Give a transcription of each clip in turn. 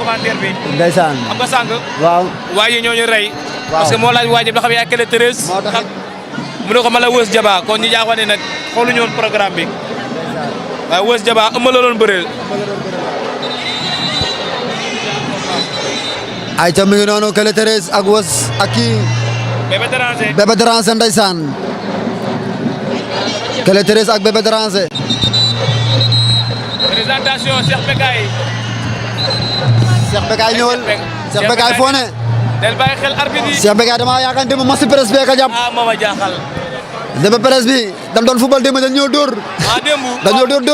commentaire bi. ndeysaan xam nga sànq. waaw waaye ñoo ñu rey. waaw parce que moo laaj waajib ba xam yaa Kelle Thérèse. moo tax mu ne ko ma la wës jaba kon ñu jaaxoon ne nag xooluñu woon programme bi. waaye wës jaba ëmb la doon bëreel. ay ca mi ngi noonu Kelle Thérèse ak wës ak kii. Bébé Déranger. Bébé Déranger ndeysaan. Kelle Thérèse ak Bébé Déranger. présentation Cheikh Bekay. Cheikh Bekay ñëwal. Cheikh Bekay foo ne. del bàyyi xel arbitre yi. Cheikh Bekay dama yaakaar ne match presse bee ka jàpp. ah moo ma jaaxal. démb presse bi dañ doon football démb dañ ñoo dóor. ah démb. dañoo dóor 2-0.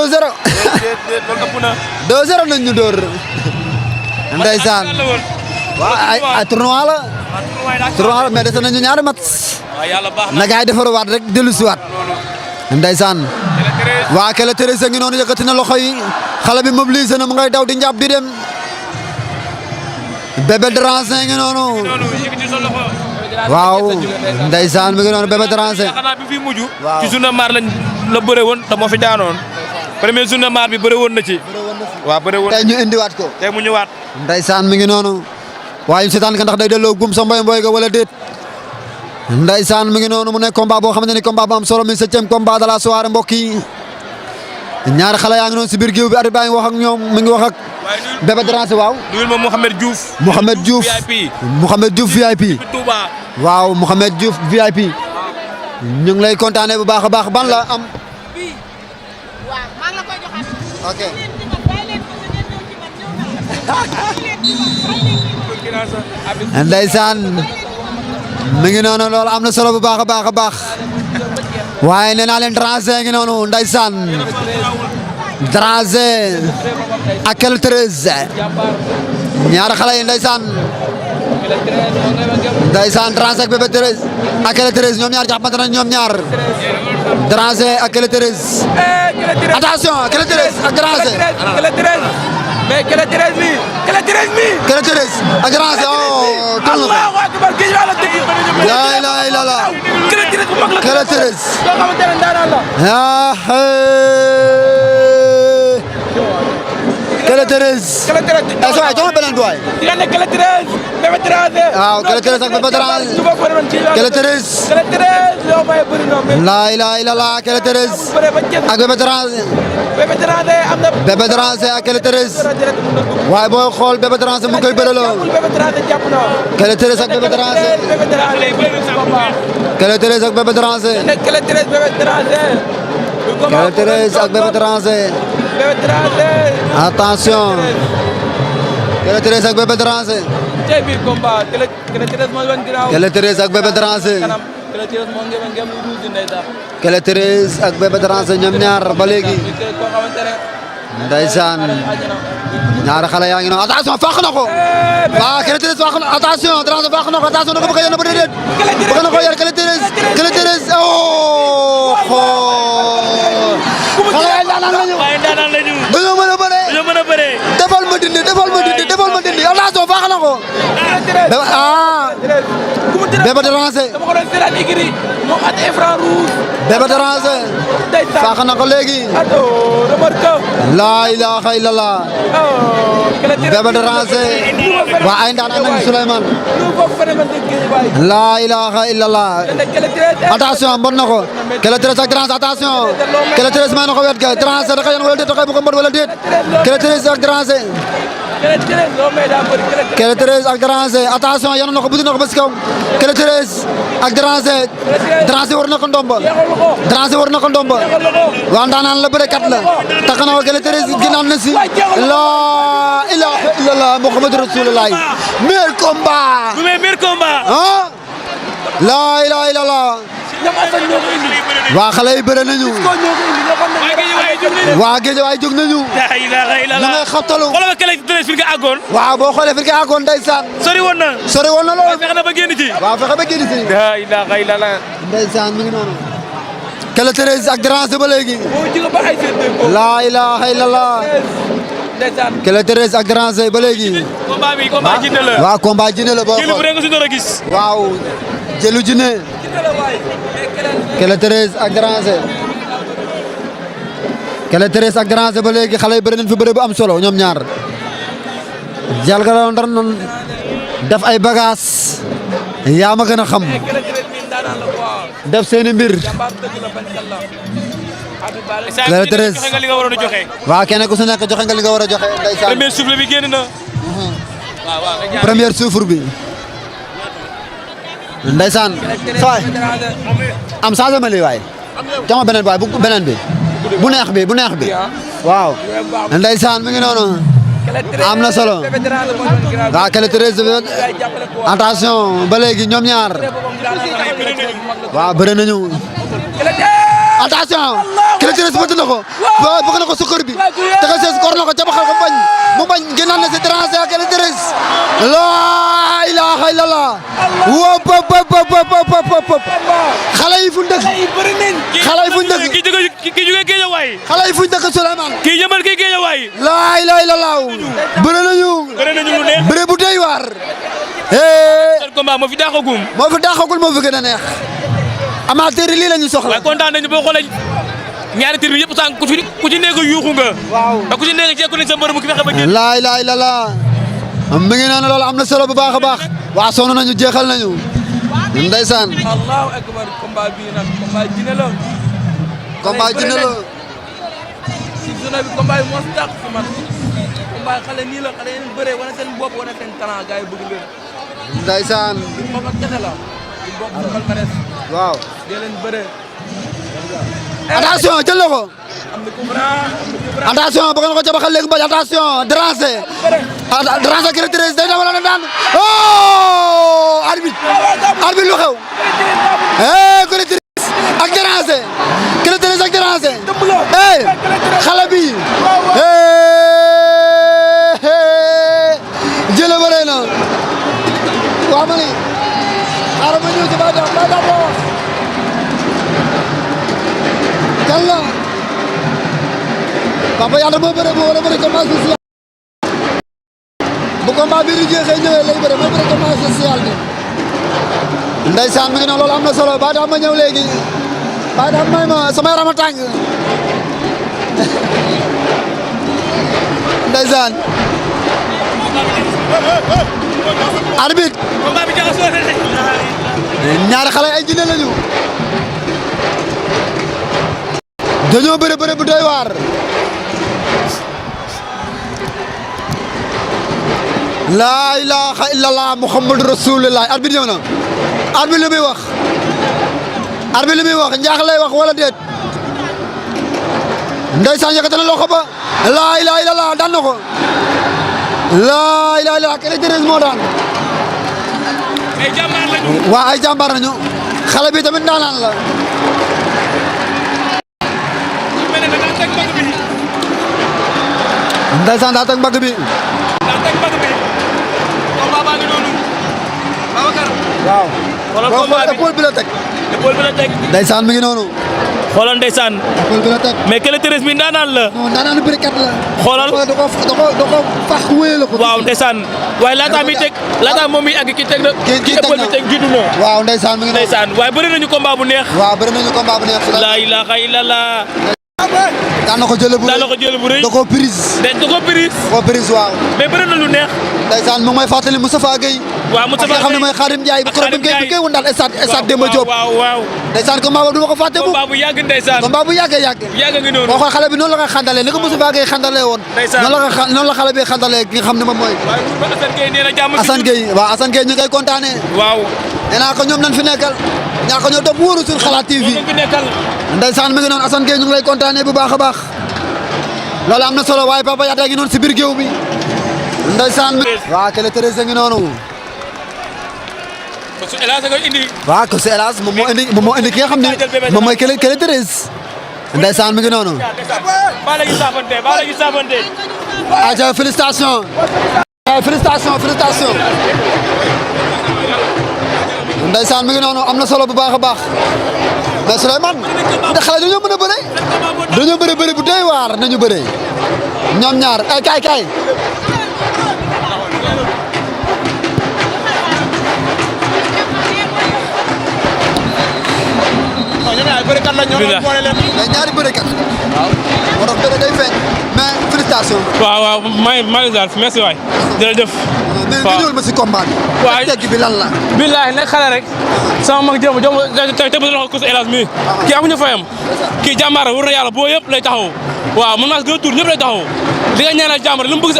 déet loolu ëpp na. 2-0 nañ ñu dóor. ndeysaan. waaw ay tournoi la. tournoi la mais dese nañu ñaari match. waaw yàlla baax na. na gaay defaruwaat rek dellusiwaat. ndeysaan. waa Kelle Thérèse a ngi noonu yëkkati na loxo yi. xale bi mobilisé na mu ngay daw di njàpp di dem. Bébé Déranger ngi noonu. waaw ndeysaan mi ngi noonu Bébé Déranger. xanaa bi fi mujj. waaw ci journée maar lañ la bëre woon te moo fi daanoon. premier journée maar bi bëre woon na ci. waaw bëre woon tey ñu indiwaat ko. tey mu ñëwaat. ndeysaan mi ngi noonu. waaye ñu seetaan ka ndax day delloo gum sa mboy ga wala déet. ndeysaan mi ngi noonu mu nekk combat boo xamante ni combat bu am solo mi 7e combat de la soirée mbokk yi. ñaari xale yaa ngi noonu si biir géew bi arbitre baa ngi wax ak ñoom mi ngi wax ak. Bébé Déranger waaw. nuyul ma Mouhamed Diouf. Mouhamed Diouf VIP. Mouhamed Diouf VIP. Touba. waaw Mouhamed Diouf VIP. ñu ngi lay kontaanee bu baax a baax ban la am. ok. ndeysaan mi ngi noonu loolu am na solo bu baax a baax a baax. waaye nee naa leen Déranger ngi noonu ndeysaan. Déranger ak Kelle Thérèse ñaari xale yi ndeysaan. ndeysaan Déranger ak Bébé Thérèse ak Kelle Thérèse ñoom ñaar jàppante nañ ñoom ñaar. Déranger ak Kelle Thérèse. attention Kelle Thérèse ak Déranger. mais Kelle Thérèse mi Kelle Thérèse mi. Kelle Thérèse ak Déranger oh. Allahu akbar géej wàllu dëkk. laa ilaaha illallaah. Kelle Thérèse bu mag la. Kelle Thérèse. doo xamante ne ndaanaan la. Kelle Thérèse. Kelle Thérèse. eh soo jox ma beneen bi waay. diggante Kelle Thérèse. Bébé Déranger. waaw Kelle Thérèse ak Bébé Déranger. su ma bëri woon géej wàllu. Kelle Thérèse. Kelle Thérèse loo may bëri noonu. laa ilaaha illallaah Kelle Thérèse bëree ba jënd. ak Bébé Déranger. Bébé Déranger am na. Bébé Déranger ak Kelle Thérèse. waaye booy xool Bébé Déranger mu ngi koy bëreloo. Bébé Déranger jàpp na. Kelle Thérèse ak Bébé Déranger. Bébé Déranger Kelle Thérèse ak Bébé Déranger. Kelle Thérèse Bébé Déranger. Kelle Thérèse ak Bébé Déranger. Bébé Déranger. attention. Kelle Thérèse ak Bébé Déranger. tey biir combat Kelle Thérèse moo wan ginnaaw. Kelle Thérèse ak Bébé Déranger. kanam Kelle Thérèse moo ngeen ngeen lu ruuj ndeysaan. Kelle Thérèse ak Bébé Déranger ñoom ñaar ba léegi. koo xamante ne. ndeysaan ñaari xale yaa ngi noonu attention fàq na ko. waaw Kelle Thérèse fàq na attention Déranger fàq na ko attention da ko bëgg a yéene ba déedéet. bëgg na ko yar Kelle Thérèse. Kelle Thérèse oh xool. xale yaay ndaanaan lañu. waaye ndaanaan lañu. dañoo mën a bëree. dañoo mën a bëree. defal ma dindi defal ma dindi defal ma dindi attention fàq na ko. ah. Bébé Déranger. dama ko doon seetaan écrit moom at écran rouge. Bébé Déranger. fàq na ko léegi. remarque. laa ilaaha illallah. Bébé Déranger. waa ay ndaanaan nañu Souleymane. laa ilaaha illallah. attention mbot na ko. Kelle Thérèse ak Déranger attention. Kelle Thérèse may na ko wet ga Déranger da koy yan wala déet da koy bu ko mbot wala déet. Kelle Thérèse ak Déranger. Kelle Thérèse ak Déranger attention yanu na ko buddi na ko ba si kaw. Kelle Thérèse ak Déranger. Déranger war na ko ndomba. Déranger war na ko ndomba. waa ndaanaan la bërekat la. tax na ko Kelle Thérèse ginnaaw na si. laa ilaaha illallah Muhammadu Rasulullah. meilleur combat. bu meilleur combat. ah. laa ilaaha illallah. waa xale yi bëre nañu. waa géej waay jóg nañu. la ilaha ñu illallah. ngay xabtalu. xoolal ma Kelle Thérèse fi nga àggoon. waaw boo xoolee fi nga àggoon ndeysaan. sori woon na. sori woon na lool. fexe na ba génn ci. waaw fexe ba génn si. la ilaha illallah. ndeysaan mi ngi noonu. Kelle Thérèse ak Déranger ba léegi. laa ilaha illallah. Kelle Thérèse ak Déranger ba léegi. combat bi combat jinne la. waaw combat jinne la boo jëli bu xool. rëy nga si door a gis. waaw jëlu jinne. Kelle Thérèse ak Déranger. Kelle Thérèse ak Déranger ba léegi xale yi bëri nañ fi bëri bu am solo ñoom ñaar. jalgala ndar nan def ay bagages yaa ma gën a xam def seeni mbir Kele Treize joxe nga li nga waroon a joxe. waaw kenn ku si nekk joxe nga li nga war a joxe ndeysaan premier souffle bi génn na. première souffle bi ndeysaan saay am changé ma lii waay jox ma beneen waay bu beneen bi bu neex bi bu neex bi waaw ndeysaan mi ngi noonu am na solo waaw Kele Treize attention ba léegi ñoom ñaar waaw bëre nañu attention Kele Treize bëtt na ko bëgg na ko sukkër bi tegal sees kor na ko cabaxal ko bañ mu bañ génnaat na si déranger ak Kele Treize laa ilaaha illallah wop xale yi fu dëkk xale yi fu dëkk kii jóge Géejawaay. xale yi fu dëkk Souleymane kii yëmbal kii Géejawaay. laa ilaaha illallah bëre nañu lu neex. bëre bu doy waar seen combat moo fi daaxagum. moo fi dàqagul moo fi gën a neex amateur yi lii la ñu soxla waaye kontaan nañu boo xoolee ñaari tir bi yëpp sànq ku ci nekk yuuxu nga. waaw te ku ci nekk ceeku nañ sa mbër mu ki fexe ba génn. laa ilaaha illallah mi ngi noonu loolu am na solo bu baax a baax waa sonn nañu jeexal nañu ndeysaan Allahu akbar combat bi nag combat jine la. combat ji ne la si journée bi combat yi moo si dàq si man. combat xale nii la xale yéen bëree wane seen bopp wane seen talent gars yi bëgg leen. ndeysaan li mu bokk kese la. li bokk sa palmarès. waaw dee leen bëree. attention jël na ko am na coup franc. attention bëgg na ko jabaxal léegi bañ attention déranger déranger Kele Treize day dawal na daan oh arbitre lu xew Kele Treize ak déranger Kele Treize ak déranger xale bi jële bare na waa ma ni xaaral ma ñëw ci ba dam wax Kalla Papa Yada moo bëre moo war a bëre combat spécial bu combat bi di jeexee ñëwee lay bëre moo bëre combat spécial bi ndeysaan mi ngi noonu loolu am na solo ba daam ma ñëw léegi ba daam may ma sama yaram a tàng ndeysaan arbitre combat bi jaxasoo na de. ñaari xale ay jinne lañu dañoo bëre bëre bu doy waar laa ilaaha illallah muhammadu rasulullah arbitre ñëw na arbitre li muy wax arbitre li muy wax njaax lay wax wala déet ndeysaan yëkkati na loxo ba laa ilaaha illallah daan na ko laa ilaaha illallah Kele Treize moo daan ay jàmbaar lañu. waa ay jàmbaar nañu xale bi tamit daanaan la mel ne daa teg mbagg bi. ndeysaan daa teg mbagg bi daa teg mbagg bi. combat baa ngi noonu. Babacar. waaw xoolal combat bi épaule bi la teg épaule bi la teg. ndeysaan mi ngi noonu xoolal ndeysaan. épaule bi la teg mais Kele Treize bi ndaanaan la. non daanaanu bërikat la xoolal. da ko fax wéyale ko waaw ndeysaan waaye laataa mi teg laataa moom mi àgg ki teg na. kii teg épaule bi na. teg jiitu na. waaw ndeysaan mi ngi noonu ndeysaan waaye bëri nañu combat bu neex. waaw bëri nañu combat bu neex laa ilaaha illallah. daan na ko jële bu daan na ko jël bu rëy. da koo prise da ko prise. da koo prise waaw mais bëri na lu neex. ndeysaan mu ngi may fàttali Moustapha Gueye waaw ak Moustapha nga xam ne mooy Khadim Ndiaye bu keroog bi koy wundal stade Demba Diop waaw waaw. ndeysaan combat boobu du ma ko fàtte bu combat bu yàgg ndeysaan. combat bu yàggee yàgg yàgg ngi noonu. boo xool xale bi noonu la ko xandalee ni ko Moustapha Gueye xandalee woon ndeysaan. noonu la xale bi xandalee ki nga xam ne moom mooy waaye bu Assane Gueye nee na jàmm. Assane Gueye waaw Assane Gueye ñu koy kontaanee waaw. nee naa ko ñoom nañ fi nekkal ñaa ko ñoo topp wóoru sur Xalaat TV moom fi nekkal. ndeysaan mi ngi noonu Assane Gueye ñu ngi lay kontaanee bu baax a baax loolu am na solo waaye Papa Yada ngi noonu si biir géew bi ndeysaan waaw Kele Treize ngi noonu parce que El Hadj nga indi. waaw ko si hélas moom moo indi ki nga xam ne moom mooy Kele Treize ndeysaan mi ngi noonu baa la ñu saafante baa la ñu saafante. aja félicitation félicitation ndeysaan mi ngi noonu am na solo bu baax a baax mais Souleymane ndax xale dañoo mën a bëre dañoo bëre bu doy waar nañu bëre ñoom ñaar ay kaay bërekat la ñoo boole leen. mais ñaari bërekat. waaw moo tax bëre day feeñ mais waaw maa ngi daal merci waay jërëjëf. mais nga ñëwal ma si combat bi. waaw tegg bi lan la. billahi nekk xale rek sama mag jëm teg ba loxo kus hélas mi kii amuñu fayam kii jàmbaar wër na yàlla boo yëpp lay taxaw waaw man maa gën a tuur ñëpp lay taxaw di nga ñaanal jàmbaar li mu bëgg si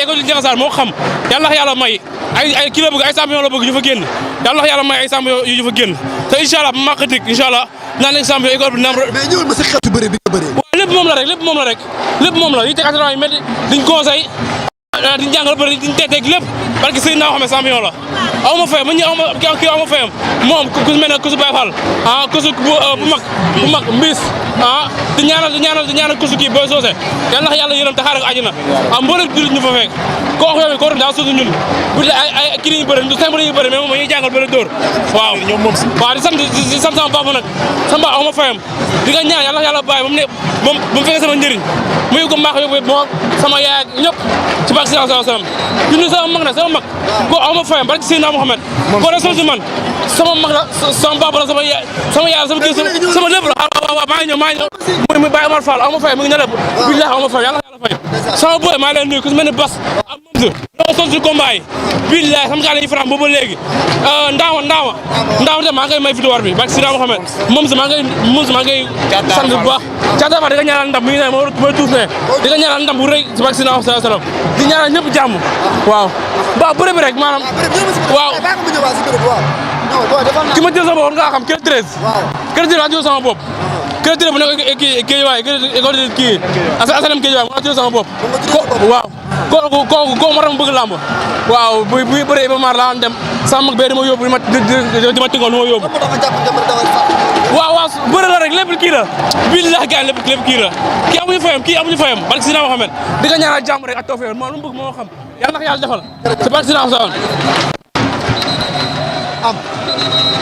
école di Ndiaga Sarr moo xam yàlla may ay kii la bëgg ay champion la bëgg ñu fa génn yàlla may ay champion yu fa génn te incha allah bu maq dik incha allah naan nekk champion école bi mais ñëwal ma si xeetu bëre bi nga bëree. waaw lépp moom la yi teg entraînement yi métti diñ conseil diñ jàngal bëri diñ teeteeg lépp parce que Seydina Mohamed champion la aw ma fayam kii aw ma fayam moom ku mel ne ku su Baye Fall ku su bu mag mbiis di ñaanal ku su kii Boy Socé yàlla yërëm te xaaral ko àjjana mboolem jullit ñu fa fekk koo xam ne ko daa suutu ñun bu dee ay kii lañuy bëri du simple lañuy bëri mais moom ñuy jàngal bëri dóor waaw waaw di sant sama papa nag sama papa aw ma fayam di nga ñaan yàlla bàyyi ba mu fekkee sama njëriñ muy ko mbaax yóbbu moo sama yaay ak ñëpp ci barke sallallahu alayhi wasallam ñu sama mag nag sama mag ko aw ma fayam barke Seydina Mohamed ko rasul ci man sama mag la sama papa la sama yaay sama kii sama lépp la waaw maa ngi ñëw muy Baye Omar Fall aw ma fayam mu ngi ne lépp billahi aw ma fayam yàlla fay sama boy maa leen nuyu ku mel ne Bas ak Mamse ñoo sol ci combat yi billahi sama gaa lañuy faram boobu léegi ndaawa te maa ngay may victoire bi barke Seydina Mohamed Mamse maa ngay sant bu baax Caata Fa di nga ñaanal ndam mi ngi ne mooy tuuf ne di nga ñaanal ndam bu rëy ci barke Seydina sallallahu alayhi wasallam di ñaanal ñëpp jàmm waaw ba bëre bi rek maanaam waaw ki ma jël sama bopp nga xam kër 13 kër 13 laa jël sama bopp kër 13 bu nekk kii waay école kii asalam kii waay mu jël sama bopp waaw kooku moo tax ma bëgg làmb waaw buy bëree ba maar laa dem sama mag bee dama yóbbu di ma tingoon lu ma yóbbu waaw bëre la rek lépp kii la billahi gars lépp kii la kii amuñu fayam barke Seydina Mohamed di nga ñaanal jàmm rek ak tawfeex moo lu mu bëgg moo xam yàlla na ko yàlla defal ci barke Seydina Mohamed